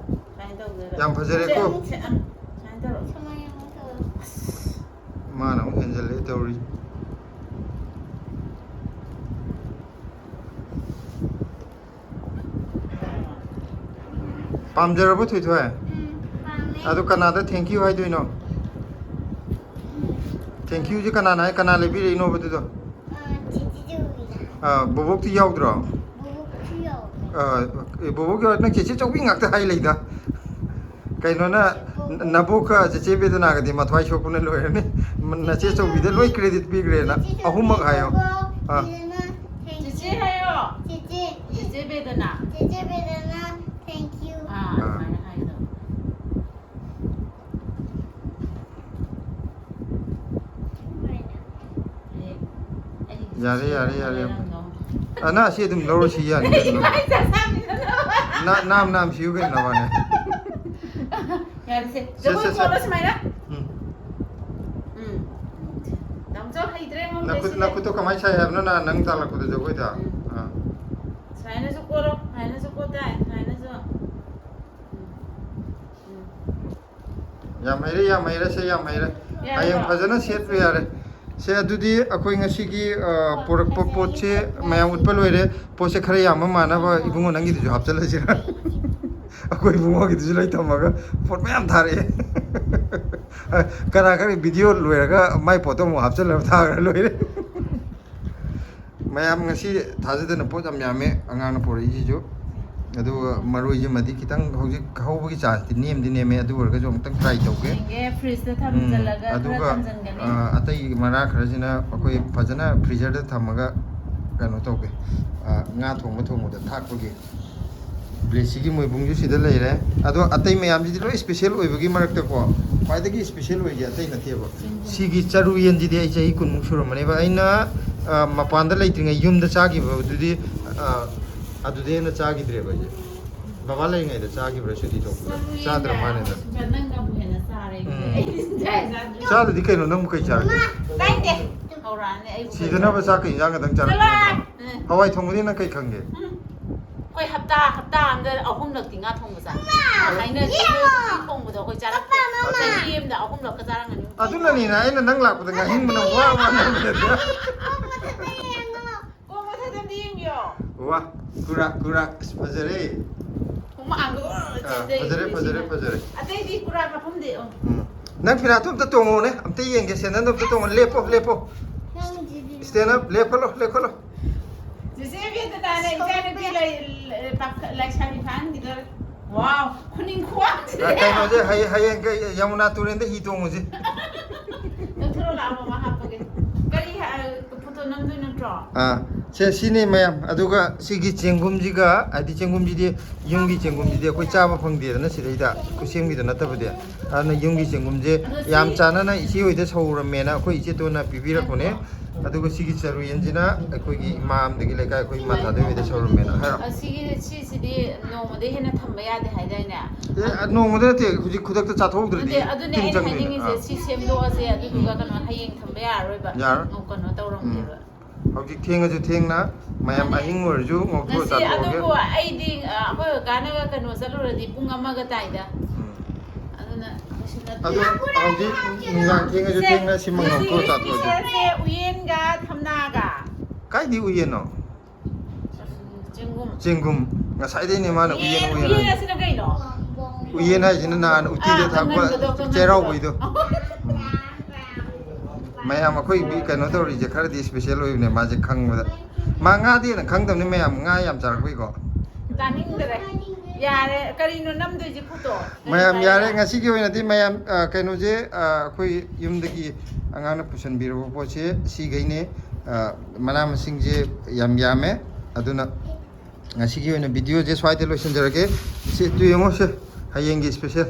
ꯁꯨꯃꯥꯏꯅ ꯇꯧꯗꯣꯏꯕ꯫ ꯌꯥꯝ ꯐꯖꯔꯦꯀꯣ꯫ ꯁꯦ, ꯁꯦ, ꯑ, ꯁꯨꯃꯥꯏꯅ ꯇꯧꯔꯣ꯫ ꯁꯨꯃꯥꯏꯅ ꯑꯃꯨꯛ ꯇꯧꯔꯣ꯫ ꯑꯁ, ꯃꯥꯅ ꯑꯃꯨꯛ ꯍꯦꯟꯖꯜꯂꯛꯑꯦ ꯇꯧꯔꯤꯁꯦ꯫ ꯄꯥꯝꯖꯔꯕꯣ ꯊꯣꯏꯊꯣꯏ? ꯎꯝ, ꯄꯥꯝꯃꯦ꯫ ꯑꯗꯨ ꯀꯅꯥꯗ thank you ꯍꯥꯏꯗꯣꯏꯅꯣ? ꯎꯝ꯫ Thank youꯁꯦ ꯀꯅꯥꯅ ꯍꯥꯏ, ꯀꯅꯥ ꯂꯩꯕꯤꯔꯛꯏꯅꯣꯕ ꯑꯗꯨꯗꯣ? ꯑ, ꯆꯤꯆꯦ ꯖꯣꯏꯅ꯫ ꯑ, ꯕꯣꯕꯣꯛꯇꯤ ꯌꯥꯎꯗ꯭ꯔꯣ? ꯕꯣꯕꯣꯛꯁꯨ ꯌꯥꯎꯋꯦ꯫ ꯑ, ꯑꯦ, ꯕꯣꯕꯣꯛ ꯌꯥꯎ-, ꯅꯪ ꯆꯦꯆꯦ ꯆꯧꯕꯤ ꯉꯥꯛꯇ ꯍꯥꯏ ꯂꯩꯗ꯫ ꯀꯩꯅꯣꯅ, ꯆꯦꯆꯦ ꯕꯣꯕꯣꯛ꯫ ꯅꯕꯣꯛꯀ ꯆꯦꯆꯦ ꯕꯦꯗꯅꯥꯒꯗꯤ ꯃꯊ꯭ꯋꯥꯏ ꯁꯣꯛꯄꯅ ꯂꯣꯏꯔꯅꯤ꯫ ꯅꯆꯦ ꯆꯧꯕꯤꯗ ꯂꯣꯏ credit ꯄꯤꯈ꯭ꯔꯦꯅ꯫ ꯆꯦꯆꯦ ꯆꯧꯕꯤ, ꯑꯍꯨꯝꯃꯛ ꯍꯥꯏꯌꯣ꯫ ꯕꯣꯕꯣꯛ, ꯑꯥ꯫ ꯕꯦꯗꯅꯥ, thank you꯫ ꯆꯦꯆꯦ ꯍꯥꯏꯌꯣ꯫ ꯆꯦꯆꯦ꯫ ꯆꯦꯆꯦ ꯕꯦꯗꯅꯥ꯫ ꯆꯦꯆꯦ ꯕꯦꯗꯅꯥ, thank you꯫ ꯑꯥ, ꯑꯥ꯫ ꯑꯗꯨꯃꯥꯏꯅ ꯍꯥꯏꯒꯗꯕ꯫ ꯌꯥꯔꯦ, ꯌꯥꯔꯦ, ꯌꯥꯔꯦ꯫ ꯑꯅꯥ, ꯑꯁꯤ ꯑꯗꯨꯝ ꯂꯧꯔꯣ, ꯁꯤ ꯌꯥꯅꯤ, ꯀꯩꯅꯣ꯫ ꯅꯥ-, ꯅꯥꯝ ꯅꯥꯝ ꯁꯤꯌꯨ ꯀꯩꯅꯣ, ꯅꯕꯥꯅꯤ꯫ ꯌꯥꯔꯦꯁꯦ꯫ ꯁꯦ, ꯖꯒꯣꯏ ꯁꯦ, ꯁꯦ꯫ ꯆꯣꯡꯉꯣ ꯁꯨꯃꯥꯏꯅ꯫ ꯎꯝ꯫ ꯎꯝ꯫ ꯇꯥꯃꯣꯆꯧ ꯍꯩꯇ꯭ꯔꯦ, ꯉꯝꯗ꯭ꯔꯦ ꯅꯈꯨꯠ, ꯁꯤꯗꯤ꯫ ꯅꯈꯨꯠꯇꯣ ꯀꯃꯥꯏꯅ ꯁꯥꯏ ꯍꯥꯏꯕꯅꯣ, ꯅꯍꯥꯟ ꯅꯪ ꯇꯥꯛꯂꯛꯄꯗ ꯖꯒꯣꯏꯗ? ꯎꯝ꯫ ꯑꯥ꯫ ꯁꯨꯃꯥꯏꯅꯁꯨ ꯀꯣꯜꯂꯣ, ꯁꯨꯃꯥꯏꯅꯁꯨ ꯀꯣꯜ ꯇꯥꯏ, ꯁꯨꯃꯥꯏꯅꯁꯨ꯫ ꯎꯝ꯫ ꯌꯥꯝ ꯍꯩꯔꯦ, ꯌꯥꯝ ꯍꯩꯔꯦ, ꯁꯦ ꯌꯥꯝ ꯍꯩꯔꯦ꯫ ꯌꯥꯔꯕꯣ? ꯍꯌꯦꯡ ꯐꯖꯅ ꯁꯦꯠꯄ ꯌꯥꯔꯦ꯫ ꯁꯦ, ꯑꯗꯨꯗꯤ ꯑꯩꯈꯣꯏ ꯉꯁꯤꯒꯤ, ꯑ, ꯄꯨꯔꯛꯄ ꯄꯣꯠꯁꯦ ꯃꯌꯥꯝ ꯎꯠꯄ ꯂꯣꯏꯔꯦ꯫ ꯄꯣꯠꯁꯦ ꯈꯔ ꯌꯥꯝꯕ ꯃꯥꯟꯅꯕ ꯏꯕꯨꯡꯉꯣ ꯅꯪꯒꯤꯗꯨꯁꯨ ꯍꯥꯞꯆꯤꯜꯂꯁꯤꯔ? ꯑꯩꯈꯣꯏ ꯏꯕꯨꯡꯉꯣꯒꯤꯗꯨꯁꯨ ꯂꯣꯏ ꯊꯝꯃꯒ ꯄꯣꯠ ꯃꯌꯥꯝ ꯊꯥꯔꯛꯑꯦ꯫ ꯀꯅꯥ ꯈꯪꯅꯤ video ꯂꯣꯏꯔꯒ ꯃꯥꯏ ꯄꯣꯠꯇꯣ ꯑꯃꯨꯛ ꯍꯥꯞꯆꯤꯜꯂꯒ ꯊꯥꯈ꯭ꯔ ꯂꯣꯏꯔꯦ꯫ ꯃꯌꯥꯝ ꯉꯁꯤ ꯊꯥꯖꯗꯅ ꯄꯣꯠ ꯌꯥꯝ ꯌꯥꯝꯃꯦ ꯑꯉꯥꯡꯅ ꯄꯨꯔꯛꯏꯁꯤꯁꯨ꯫ ꯑꯗꯨꯒ ꯃꯔꯣꯏꯁꯤꯃꯗꯤ ꯈꯤꯇꯪ ꯍꯧꯖꯤꯛ ꯍꯧꯕꯒꯤ chanceꯇꯤ ꯅꯦꯝꯗꯤ ꯅꯦꯝꯃꯦ, ꯑꯗꯨ ꯑꯣꯏꯔꯒꯁꯨ ꯑꯃꯨꯛꯇꯪ try ꯇꯧꯒꯦ꯫ ꯌꯦꯡꯒꯦ, fridgeꯇ ꯎꯝ, ꯊꯝꯖꯤꯜꯂꯒ ꯈꯔ ꯑꯗꯨꯒ, ꯊꯝꯖꯤꯟꯒꯅꯤ꯫ ꯑ, ꯑꯇꯩ ꯃꯅꯥ ꯈꯔꯁꯤꯅ ꯑꯩꯈꯣꯏ ꯐꯖꯅ freezerꯗ ꯊꯝꯃꯒ ꯀꯩꯅꯣ ꯇꯧꯒꯦ꯫ ꯑ, ꯉꯥ ꯊꯣꯡꯕ ꯊꯣꯡꯕꯗ ꯊꯥꯛꯄꯒꯤ ꯕ꯭ꯂꯦꯁꯤꯒꯤ ꯃꯣꯏꯕꯨꯡꯁꯨ ꯁꯤꯗ ꯂꯩꯔꯦ꯫ ꯑꯗꯣ ꯑꯇꯩ ꯃꯌꯥꯝꯁꯤꯗꯤ ꯂꯣꯏ special ꯑꯣꯏꯕꯒꯤ ꯃꯔꯛꯇꯀꯣ, ꯈ꯭ꯋꯥꯏꯗꯒꯤ special ꯑꯣꯏꯁꯦ ꯑꯇꯩ ꯅꯠꯇꯦꯕ꯫ ꯁꯤꯒꯤ ꯆꯔꯨ ꯌꯦꯟꯁꯤꯗꯤ ꯑꯩ ꯆꯍꯤ ꯀꯨꯟꯃꯨꯛ ꯁꯨꯔꯝꯃꯅꯦꯕ꯫ ꯑꯩꯅ, ꯑ, ꯃꯄꯥꯟꯗ ꯂꯩꯇ꯭ꯔꯤꯉꯩ ꯌꯨꯝꯗ ꯆꯥꯈꯤꯕꯗꯨꯗꯤ, ꯑ, ꯑꯗꯨꯗꯩ ꯍꯦꯟꯅ ꯆꯥꯈꯤꯗ꯭ꯔꯦꯕ ꯑꯩꯁꯦ꯫ ꯕꯕꯥ ꯂꯩꯔꯤꯉꯩꯗ ꯆꯥꯈꯤꯕ꯭ꯔꯥ ꯁꯨꯇꯤ ꯊꯣꯛꯄꯗ? ꯆꯥꯗ꯭ꯔ ꯃꯥꯅꯦꯗ꯫ ꯅꯪꯅꯕꯨ ꯍꯦꯟꯅ ꯆꯥꯔꯦ꯫ ꯎꯝ꯫ ꯑꯩꯗꯤ ꯆꯥꯏ ꯆꯥꯗ꯭ꯔꯤ꯫ ꯆꯥꯗ꯭ꯔꯗꯤ ꯀꯩꯅꯣ, ꯅꯪꯕꯨ ꯀꯩ ꯆꯥꯔꯒꯦ? ꯇꯥꯏꯗꯦ꯫ ꯍꯧꯔꯛꯑꯅꯤ ꯑꯩꯕꯨ ꯀꯩ ꯁꯤꯗꯅꯕ ꯆꯥꯔꯒꯦ? ꯆꯥꯛ ꯀꯩ ꯏꯟꯖꯥꯡ ꯈꯛꯇꯪ ꯆꯥꯔꯛꯄ ꯆꯠꯂꯣ꯫ ꯅꯠꯇ꯭ꯔꯣ? ꯎꯝ꯫ ꯍꯋꯥꯏ ꯊꯣꯡꯕꯗꯤ ꯅꯪ ꯀꯩ ꯈꯪꯒꯦ? ꯎꯝ꯫ ꯑꯩꯈꯣꯏ ꯍꯞꯇꯥ, ꯍꯞꯇꯥ ꯑꯃꯗ ꯑꯍꯨꯝꯂꯛꯇꯤ ꯉꯥ ꯊꯣꯡꯕ ꯆꯥꯏ꯫ ꯍꯥꯏꯅꯁꯦ, ꯌꯦꯡꯉꯣ꯫ ꯅꯣꯏ ꯎꯇꯤ ꯊꯣꯡꯕꯗꯣ ꯑꯩꯈꯣꯏ ꯆꯥꯔꯛꯇꯦ꯫ ꯄꯄꯥ, ꯃꯃꯥ꯫ ꯆꯍꯤ ꯑꯃꯗ ꯑꯍꯨꯝꯂꯛꯀ ꯆꯥꯔꯝꯒꯅꯤ꯫ ꯑꯗꯨꯅꯅꯤꯅ ꯑꯩꯅ ꯅꯪ ꯂꯥꯛꯄꯗ ꯉꯥꯍꯤꯡꯕꯅ ꯋꯥ ꯋꯥ ꯉꯥꯡꯕꯗ꯫ ꯀꯣꯛ ꯃꯊꯛꯇ ꯌꯦꯡꯉꯣ꯫ ꯀꯣꯛ ꯃꯊꯛꯇ ꯑꯝꯇ ꯌꯦꯡꯕꯤꯌꯣ꯫ ꯋꯥ, ꯀꯨꯔꯥꯛ, ꯀꯨꯔꯥꯛ, ꯑꯁ, ꯐꯖꯔꯦ꯫ ꯍꯨꯃꯥꯡꯒ ꯑꯣꯔꯣ ꯑꯥ, ꯆꯦꯟꯊꯩ ꯐꯖꯔꯦ, ꯐꯖꯔꯦ, ꯅꯨꯄꯤꯁꯤꯅ꯫ ꯐꯖꯔꯦ꯫ ꯑꯇꯩꯗꯤ ꯀꯨꯔꯥꯛ ꯍꯥꯞꯐꯝꯗꯦ, ꯑꯣ꯫ ꯎꯝ꯫ ꯅꯪ ꯐꯤꯔꯥꯠꯇꯣ ꯑꯝꯇ ꯇꯣꯡꯉꯣꯅꯦ, ꯑꯝꯇ ꯌꯦꯡꯒꯦ ꯁꯦ, ꯅꯪꯗꯣ ꯑꯝꯇ ꯇꯣꯡꯉꯣ, ꯂꯦꯞꯄꯣ, ꯂꯦꯞꯄꯣ꯫ ꯅꯪꯒꯤꯗꯤ stand up, ꯂꯦꯞꯈꯠꯂꯣ, ꯂꯦꯞꯈꯠꯂꯣ꯫ ꯆꯦꯆꯦ ꯕꯦꯟꯇ ꯇꯥꯅ ꯏꯆꯥꯅꯨꯄꯤ ꯂꯩ, ꯂꯩ, ꯄꯥꯈ-, ꯂꯩꯁꯥꯕꯤ ꯐꯥꯍꯟꯈꯤꯗꯣꯔꯦ꯫ ꯋꯥꯎ, ꯈꯨꯅꯤꯡ ꯈꯨꯋꯥꯡꯁꯤꯗꯤ꯫ ꯑ, ꯀꯩꯅꯣꯁꯦ, ꯍꯌꯦꯡ, ꯍꯌꯦꯡ ꯀꯩ, ꯌꯃꯨꯅꯥ ꯇꯨꯔꯦꯟꯗ ꯍꯤ ꯇꯣꯡꯉꯨꯁꯤ꯫ ꯂꯧꯊꯣꯔꯛꯑꯣ ꯂꯥꯛꯑꯣ, ꯃꯃꯥ ꯍꯥꯞꯄꯒꯦ꯫ ꯀꯔꯤ ꯍꯥꯏ-, ꯐꯣꯇꯣ ꯅꯝꯗꯣꯏ ꯅꯠꯇ꯭ꯔꯣ? ꯑꯥ, ꯁꯦ, ꯁꯤꯅꯤ ꯃꯌꯥꯝ꯫ ꯑꯗꯨꯒ ꯁꯤꯒꯤ ꯆꯦꯡꯒꯨꯝꯁꯤꯒ, ꯍꯥꯏꯗꯤ ꯆꯦꯡꯒꯨꯝꯁꯤꯗꯤ, ꯌꯨꯝꯒꯤ ꯆꯦꯡꯒꯨꯝꯁꯤꯗꯤ ꯑꯩꯈꯣꯏ ꯆꯥꯕ ꯐꯪꯗꯦꯗꯅ ꯁꯤꯗꯩꯗ, ꯑꯩꯈꯣꯏ ꯁꯦꯝꯈꯤꯗ ꯅꯠꯇꯕꯗꯤ꯫ ꯑꯗꯨꯅ ꯌꯨꯝꯒꯤ ꯆꯦꯡꯒꯨꯝꯁꯦ ꯑꯗꯣ ꯁꯤ ꯌꯥꯝ ꯆꯥꯟꯅꯅ ꯏꯆꯦ ꯍꯣꯏꯗ ꯁꯧꯔꯝꯃꯦꯅ ꯑꯩꯈꯣꯏ ꯏꯆꯦ ꯇꯣꯟꯅ ꯄꯤꯕꯤꯔꯛꯄꯅꯦ꯫ ꯑꯗꯨꯒ ꯁꯤꯒꯤ ꯆꯔꯨ ꯌꯦꯟꯁꯤꯅ ꯑꯩꯈꯣꯏꯒꯤ ꯏꯃꯥ ꯑꯃꯗꯒꯤ ꯂꯩꯀꯥꯏ ꯑꯩꯈꯣꯏ ꯏꯃꯥ ꯊꯥꯗꯣꯏ ꯍꯣꯏꯗ ꯁꯧꯔꯝꯃꯦꯅ ꯍꯥꯏꯔꯣ꯫ ꯑ, ꯁꯤꯒꯤ, ꯁꯤꯁꯤꯗꯤ ꯅꯣꯡꯃꯗꯩ ꯍꯦꯟꯅ ꯊꯝꯕ ꯌꯥꯗꯦ ꯍꯥꯏꯗꯥꯏꯅꯦ? ꯑꯦ, ꯅꯣꯡꯃꯗ ꯅꯠꯇꯦ, ꯍꯧꯖꯤꯛ ꯈꯨꯗꯛꯇ ꯆꯥꯊꯣꯛꯍꯧꯗ꯭ꯔꯗꯤ ꯅꯠꯇꯦ, ꯑꯗꯨꯅꯦ ꯇꯤꯟ ꯑꯩꯅ ꯆꯪꯗꯣꯏꯅꯦ꯫ ꯍꯥꯏꯅꯤꯡꯉꯤꯁꯦ, ꯑꯥ꯫ ꯁꯤ ꯁꯦꯝꯗꯣꯛꯑꯁꯦ, ꯑꯗꯨꯗꯨꯒ ꯎꯝ꯫ ꯀꯩꯅꯣ, ꯍꯌꯦꯡ ꯊꯝꯕ ꯌꯥꯔꯔꯣꯏꯕ꯫ ꯌꯥꯔꯣꯏ꯫ ꯑꯣ, ꯀꯩꯅꯣ ꯇꯧꯔꯝꯒꯦꯕ꯫ ꯎꯝ꯫ ꯍꯧꯖꯤꯛ ꯊꯦꯡꯉꯁꯨ ꯊꯦꯡꯅ ꯃꯌꯥꯝ ꯃꯥꯅꯦ꯫ ꯑꯍꯤꯡ ꯑꯣꯏꯔꯁꯨ ꯉꯧꯊꯣꯛꯑ ꯉꯁꯤ ꯆꯥꯊꯣꯛꯑꯒꯦ꯫ ꯑꯗꯨꯕꯨ ꯑꯩꯗꯤ, ꯑ, ꯑꯩꯈꯣꯏ ꯀꯀꯥꯅꯒ ꯀꯩꯅꯣ ꯆꯠꯂꯨꯔꯗꯤ ꯄꯨꯡ ꯑꯃꯒ ꯇꯥꯏꯗ꯫ ꯎꯝ꯫ ꯑꯗꯨꯅ ꯑꯗꯣ ꯍꯧꯖꯤꯛ ꯅꯨꯡꯗꯥꯡ ꯊꯦꯡꯉꯁꯨ ꯊꯦꯡꯅ ꯁꯤꯃ ꯉꯧꯊꯣꯛꯑ ꯆꯥꯊꯣꯛꯑꯁꯦ꯫ ꯁꯦ ꯎꯌꯦꯟꯒ ꯊꯝꯅꯥꯒ꯫ ꯀꯥꯏꯗꯤ ꯎꯌꯦꯟꯅꯣ? ꯆꯦꯡꯒꯨꯝ꯫ ꯆꯦꯡꯒꯨꯝ꯫ ꯉꯁꯥꯏꯗꯩꯅꯦ ꯃꯥꯅ ꯎꯌꯦꯟ, ꯎꯌꯦꯟ ꯎꯌꯦꯟ ꯍꯥꯏ꯫ ꯑꯁꯤꯅ ꯀꯩꯅꯣ? ꯎꯌꯦꯟ ꯍꯥꯏꯁꯤꯅ ꯅꯍꯥꯟ ꯎꯇꯤꯗ ꯑꯥ, ꯊꯥꯛꯄ ꯃꯪꯒꯟꯒꯗꯣ, ꯃꯪꯒꯟꯒꯗꯣ꯫ ꯆꯩꯔꯥꯎꯕꯩꯗꯣ꯫ ꯎꯝ꯫ ꯃꯌꯥꯝ ꯑꯩꯈꯣꯏ ꯀꯩꯅꯣ ꯇꯧꯔꯤꯁꯦ ꯈꯔꯗꯤ special ꯑꯣꯏꯕꯅꯦ ꯃꯥꯁꯦ ꯈꯪꯕꯗ꯫ ꯃꯥ ꯉꯥꯗꯤ ꯍꯦꯟꯅ ꯈꯪꯗꯕꯅꯤ ꯃꯌꯥꯝ, ꯉꯥ ꯌꯥꯝ ꯆꯥꯔꯛꯄꯩꯀꯣ꯫ ꯇꯥꯅꯤꯡꯗ꯭ꯔꯦ꯫ ꯌꯥꯔꯦ, ꯀꯔꯤꯅꯣ ꯅꯝꯗꯣꯏꯁꯦ ꯈꯨꯠꯇꯣ? ꯃꯌꯥꯝ ꯌꯥꯔꯦ, ꯉꯁꯤꯒꯤ ꯑꯣꯏꯅꯗꯤ ꯃꯌꯥꯝ, ꯑ, ꯀꯩꯅꯣꯁꯦ, ꯑ, ꯑꯩꯈꯣꯏ ꯌꯨꯝꯗꯒꯤ ꯑꯉꯥꯡꯅ ꯄꯨꯁꯟꯕꯤꯔꯕ ꯄꯣꯠꯁꯦ ꯁꯤꯈꯩꯅꯦ꯫ ꯑ, ꯃꯅꯥ ꯃꯁꯤꯡꯁꯦ ꯌꯥꯝ ꯌꯥꯝꯃꯦ, ꯑꯗꯨꯅ ꯉꯁꯤꯒꯤ ꯑꯣꯏꯅ videoꯁꯦ ꯁ꯭ꯋꯥꯏꯗ ꯂꯣꯏꯁꯤꯟꯖꯔꯒꯦ꯫ ꯁꯤ, ꯇꯨ ꯌꯦꯡꯉꯣ ꯁꯦ, ꯍꯌꯦꯡꯒꯤ special,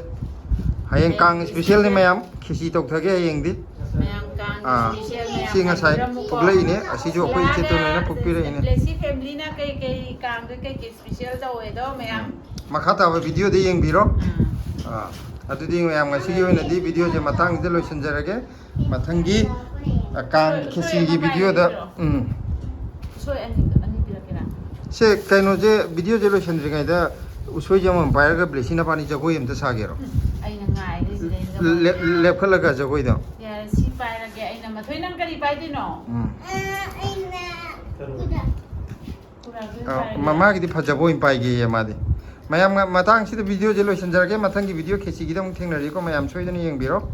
ꯍꯌꯦꯡ ꯀꯥꯡ specialꯅꯤ ꯃꯌꯥꯝ, ꯈꯦꯆꯤ ꯇꯧꯊꯒꯦ ꯍꯌꯦꯡꯗꯤ꯫ ꯃꯌꯥꯝ ꯀꯥꯡ ꯑꯥ, special ꯃꯌꯥꯝ ꯁꯤ ꯉꯁꯥꯏ ꯇꯧꯕꯤꯔꯝꯃꯨꯀꯣ꯫ ꯐꯨꯛꯂꯛꯏꯅꯦ, ꯑꯁꯤꯁꯨ ꯑꯩꯈꯣꯏ ꯏꯆꯦ ꯇꯣꯟꯅꯅ ꯐꯨꯛꯄꯤꯔꯛꯏꯅꯦ꯫ ꯕ꯭ꯂꯦꯁꯤ familyꯅ ꯀꯩ ꯀꯩ ꯀꯥꯡꯗ ꯀꯩ ꯀꯩ special ꯇꯧꯋꯦꯗꯣ ꯃꯌꯥꯝ꯫ ꯃꯈꯥ ꯇꯥꯕ videoꯗ ꯌꯦꯡꯕꯤꯔꯣ꯫ ꯎꯝ꯫ ꯑꯥ, ꯑꯗꯨꯗꯤ ꯃꯌꯥꯝ ꯉꯁꯤꯒꯤ ꯑꯣꯏꯅꯗꯤ videoꯁꯦ ꯃꯇꯥꯡꯁꯤꯗ ꯂꯣꯏꯁꯤꯟꯖꯔꯒꯦ꯫ ꯃꯊꯪꯒꯤ, ꯑ, ꯀꯥꯡ ꯈꯦꯆꯤꯒꯤ videoꯗ, ꯎꯝ꯫ ꯎꯁꯣꯏ ꯑꯅꯤꯗꯣ, ꯑꯅꯤ ꯄꯤꯔꯛꯀꯦꯔꯥ? ꯁꯦ, ꯀꯩꯅꯣꯁꯦ, videoꯁꯦ ꯂꯣꯏꯁꯤꯟꯗ꯭ꯔꯤꯉꯩꯗ ꯎꯁꯣꯏꯁꯦ ꯑꯃꯃꯝ ꯄꯥꯏꯔꯒ ꯕ꯭ꯂꯦꯁꯤ ꯅꯕꯥꯅꯤ ꯖꯒꯣꯏ ꯑꯝꯇ ꯁꯥꯒꯦꯔꯣ? ꯎꯝ, ꯑꯩꯅ ꯉꯥꯏꯔꯤꯁꯤꯗ ꯑꯩꯅ ꯖꯒꯣꯏ꯫ ꯂꯦꯞ-, ꯂꯦꯞꯈꯠꯂꯒ ꯖꯒꯣꯏꯗꯣ꯫ ꯌꯥꯔꯦ, ꯁꯤ ꯄꯥꯏꯔꯒꯦ ꯑꯩꯅ꯫ ꯃꯊꯣꯏ, ꯅꯪ ꯀꯔꯤ ꯄꯥꯏꯗꯣꯏꯅꯣ? ꯎꯝ꯫ ꯈꯨꯔꯥꯏꯗꯣꯏ ꯑ, ꯄꯥꯏꯔꯒꯦ꯫ ꯃꯃꯥꯒꯤꯗꯤ ꯐꯖꯕ ꯑꯣꯏꯅ ꯄꯥꯏꯒꯦꯌꯦ ꯃꯥꯗꯤ꯫ ꯃꯌꯥꯝ, ꯃꯇꯥꯡꯁꯤꯗ videoꯁꯦ ꯂꯣꯏꯁꯤꯟꯖꯔꯒꯦ꯫ ꯃꯊꯪꯒꯤ video ꯈꯦꯆꯤꯒꯤꯗ ꯑꯃꯨꯛ ꯊꯦꯡꯅꯔꯤꯀꯣ꯫ ꯃꯌꯥꯝ ꯁꯣꯏꯗꯅ ꯌꯦꯡꯕꯤꯔꯣ꯫